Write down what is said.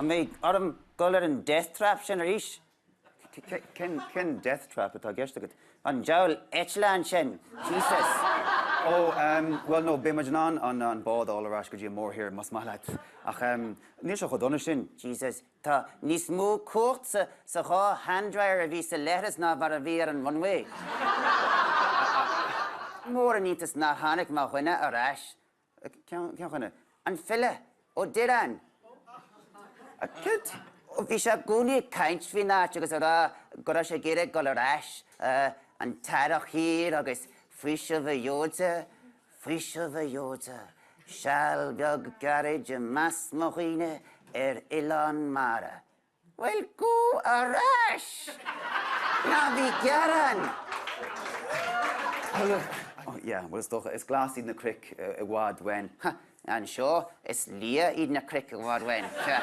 An mbeidh orm dul ar an death trap sin arís? Cén death trap atá i gceist agat? An diabhal eitleán sin! Jesus! Ó, bhuel, no, beidh muid in ann an bád a fháil ar ais go dtí an mórthír, más maith leat. Ach níl sé chomh dona sin. Jesus, tá níos mó cumhacht sa dhá hand dryer a bhí sa leithreas ná mar a bhí ar an runway. Mór an iontas nár tháinig mo dhuine ar ais. Cén dhuine? An file, Ó Direáin. Céard? Bhí sé i gcónaí ag caint faoin áit agus ag rá go raibh sé ag iarraidh dul ar ais, an t-earrach thiar agus faoiseamh a gheobhadsa, faoiseamh a gheobhadsa, seal beag gairid i measc mo dhaoine ar oileán mara. Bhuel, gabh ar ais! Ná bí ag gearán! Oh yeah, bhuel is dócha, is glas iad na cnoic i bhfad uainn. Ha, anseo is liath iad na cnoic i bhfad uainn. Sea.